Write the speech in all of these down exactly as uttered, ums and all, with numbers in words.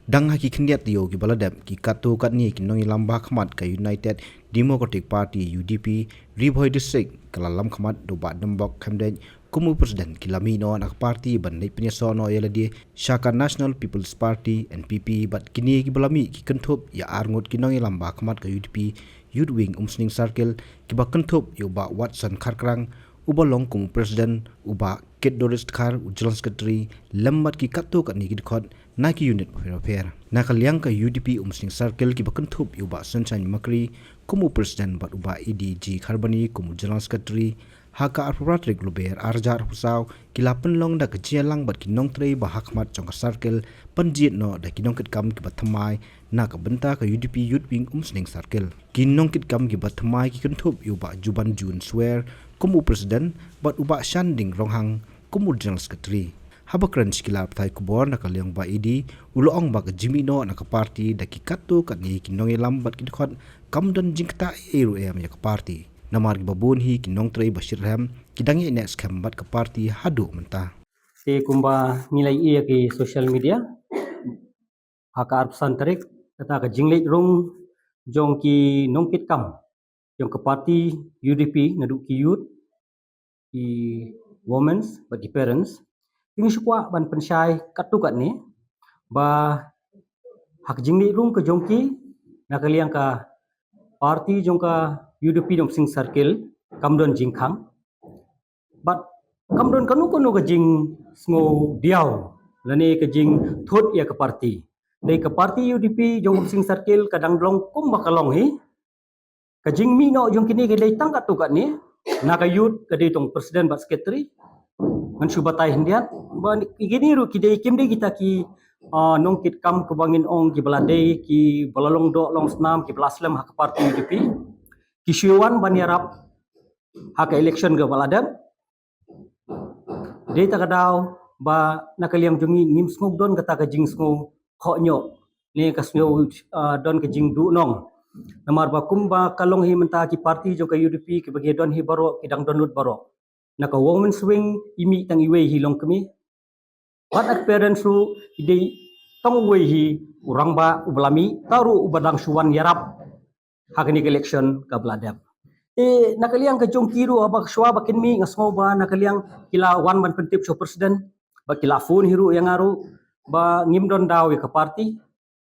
Dang ha ki khyndiat taïew kiba la dep, ki katto katne ki nongïalam ba ha khmat ka United Democratic Party, U D P, Ri Bhoi District, ka la lam khmat da u Bah Dimbok Khymdeit kum u president. Ki la mih noh na ka party ban leit pynïasoh noh ïa lade sha ka National People's Party, N P P, bad kine kiba la mih ki kynthup ïa arngut ki nongïalam ba ha khmat ka U D P Youth Wing Umsning Circle, kiba kynthup ïa u Bah Watson Kharkrang uba long kum u president, u Bah Kit Doris Dkhar u general secretary, lem bad ki katto katne ki dkhot na ki unit bapher bapher. Na ka liang ka U D P Umsning Circle, kiba kynthup ïa u Bah Sunshine Makri kum u president bad u Bah A D G Kharbani kum u general secretary, ha ka arphew phra tarik Lber arhajar arphew saw, ki la pynlong da ka jingïalang bad ki nongtrei ba ha khmat jong ka circle, ban jied noh da ki nongkitkam kiba thymmai na ka bynta ka U D P Youth Wing Umsning Circle. Ki nongkitkam kiba thymmai ki kynthup ïa u Bah Juban Jun Swer kum u president bad u Bah Shanding Ronghang kum u general secretary. Haba kren sha ki lad pathai khubor na ka liang u Bah A D, u la ong ba ka jingmih noh na ka party da ki katto katne ki nongïalam bad ki dkhot kam don jingktah ei ei ruh em ïa ka party. Namar kiba bun hi ki nongtrei ba shitrhem ki dang ïaineh skhem bad ka party haduh mynta. Te kumba ngi la ïohi ïa ki social media, ha ka arphew san tarik, kata ka jingleit rung jong ki nongkitkam jong ka party U D P, naduh ki youth, ki women's bad ki parents. Te ngi shu kwah ban pynshai katto katne ba ha ka jingleit rung ka jong ki na ka liang ka party jong ka U D P Umsning Circle, kam don jingkhang bad kam don kano kano ka jingsngew diaw lane ka jingthut ïa ka party. Dei ka party U D P jong Umsning Circle ka dang long kumba ka long hi. Ka jingmih noh jong kine ki dei tang katto katne, na ka youth ka dei tang president bad secretary. Ngan shu batai khyndiat ba kine ruh ki dei, kim dei kita ki, ah, nongkitkam kiba ngin ong kiba la dei, kiba la long doh long snam, kiba la slem ha ka party U D P. Ki shu wan ban ïarap ha ka election kaba la dep. Dei ta ka daw ba na ka liang jong ngi ngim sngew don kata ka jingsngew khohñioh ne ka sngew, ah, don ka jingduhnong. Namar ba kumba ka long hi mynta, ki party jong ka U D P kiba ngi don hi baroh ki dang don lut baroh. Na ka women's wing i mih tang iwei hi longkmie. Bad na ka parents ruh i dei tang uwei hi u rangbah uba la mih, ta ruh uba dang shu wan ïarap ha kane ka election kaba la dep. Te na ka liang ka jong ki ruh, haba shuwa ba kin mih, nga sngew ba na ka liang ki la wan ban pyntip sha u president, ba ki la phone hi ruh ïa nga ruh ba ngim don daw ïa ka party,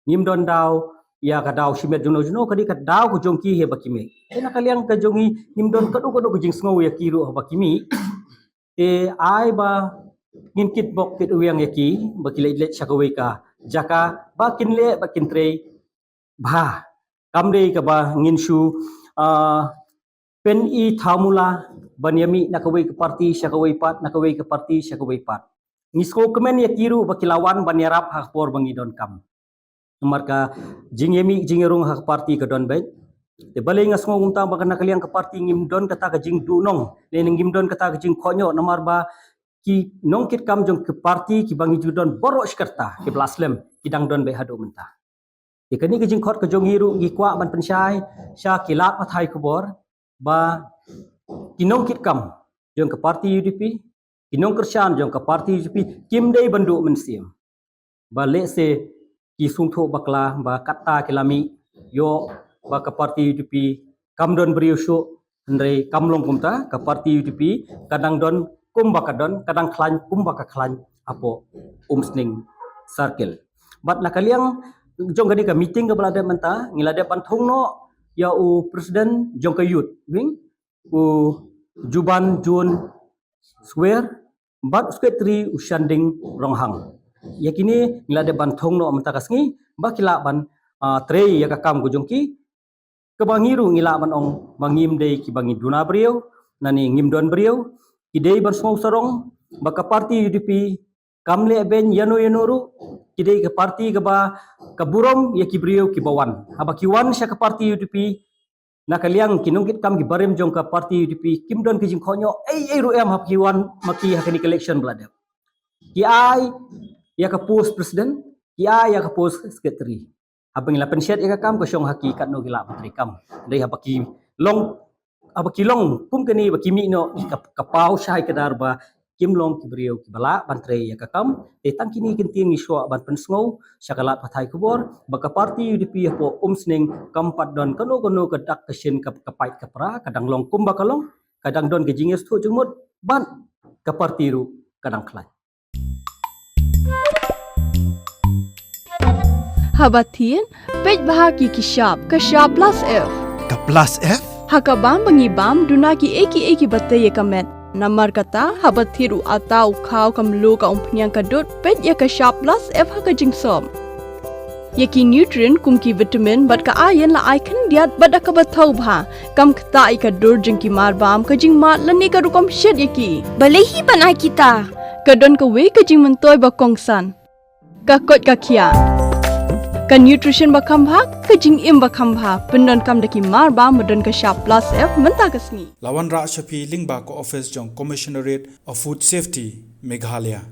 ngim don daw ïa ka daw shimet juno juno, ka dei ka daw ka jong ki hi ba ki mih. Te na ka liang ka jong ngi ngim don kano kano ka jingsngew ïa ki ruh haba ki mih. Te ai ba ngin kitbok kitwiang ïa ki ba ki leit leit sha kawei ka jaka ba kin leh ba kin trei bha. Kam dei kaba ngin shu, ah, pyni thamula ban ïa mih na kawei ka party sha kawei pat, na kawei ka party sha kawei pat. Ngi sngewkmen ïa ki ruh ba ki la wan ban ïarap ha ka por ba ngi donkam. Namar ka jingïamih jingïarung ha ka party ka don beit. Te balei nga sngew kumta, ba na ka liang ka party ngim don kata ka jingduhnong ne ngim don kata ka jingkhohñioh, namar ba ki nongkitkam jong ka party kiba ngi ju don baroh shi katta kiba la slem ki dang don beit haduh mynta. Te kane ka jingkhot ka jong ngi ruh ngi kwah ban pynshai sha ki lad pathai khubor ba ki nongkitkam jong ka party U D P, ki nongkyrshan jong ka party U D P kim dei ban duh mynsiem. Ba lehse ki sngewthuh bakla ba kata ki la mih ïoh ba ka party U D P kam don briew shuh, hynrei kam long kumta, ka party U D P ka dang don kumba ka don, ka dang khlaiñ kumba ka khlaiñ hapoh Umsning Circle. Bad na ka liang jong kane ka meeting kaba la dep mynta, ngi la dep ban thung noh ïa u president jong ka youth wing, u Juban Jun Swer, bad u secretary u Shanding Ronghang. Ïa kine ngi la dep ban thung noh mynta ka sngi ba ki lah ban, ah, trei ïa ka kam ka jong ki, kaba ngi ruh ngi lah ban ong ba ngim dei kiba ngi duna briew, nane ngim don briew. Ki dei ban sngewsarong ba ka party U D P kam leh beiñ ïano ïano ruh. Ki dei ka party kaba ka burom ïa ki briew kiba wan. Haba ki wan sha ka party U D P, na ka liang ki nongkitkam ki barim jong ka party U D P kim don ka jingkhohñioh ei ei ruh em haba ki wan ma ki ha kane ka election ba la dep. Ki ai ïa ka post president, ki ai ïa ka post secretary. Haba ngi la pynshet ïa ka kam ka shong ha ki katno ki lah ban trei kam. Dei haba ki long, haba ki long kum kane ba ki mih noh, ka, ka paw shai kdar ba kim long ki briew kiba lah ban trei ïa ka kam. Te tang kine ki kyntien ngi shuwa ban pynsngew sha ka lad pathai khubor ba ka party U D P hapoh Umsning kam pat don kano kano ka dak ka shin ka, ka paid ka pra, ka dang long kumba ka long, ka dang don ka jingïasnoh jingmut bad ka party ruh ka dang khlaiñ. Haba thied, peit bha ki ki shap, ka shap plus F. Ka plus F? Ha ka bam ba ngi bam, duna ki ei ki ei kiba tei ïa ka met. Namar kata, haba thied u atta, u khaw, ka mluh, ka umphniang, ka dud, peit ïa ka shap plus F ha ka jingsop. Ïa ki nutrient kum ki vitamin bad ka iron la ai khyndiat bad da kaba thaw bha. Kam ktah ïa ka dur jong ki mar bam, ka jingmad lane ka rukom shet ïa ki. Balei hi ban ai kita? Ka don kawei ka jingmyntoi ba kongsan. Ka koit ka khiah. Ka nutrition ba kham bha, ka jingim ba kham bha. Pyndonkam da ki mar bam ba don ka shap plus F mynta ka sngi. La wanrah sha phi lyngba ka office jong Commissionerate of Food Safety, Meghalaya.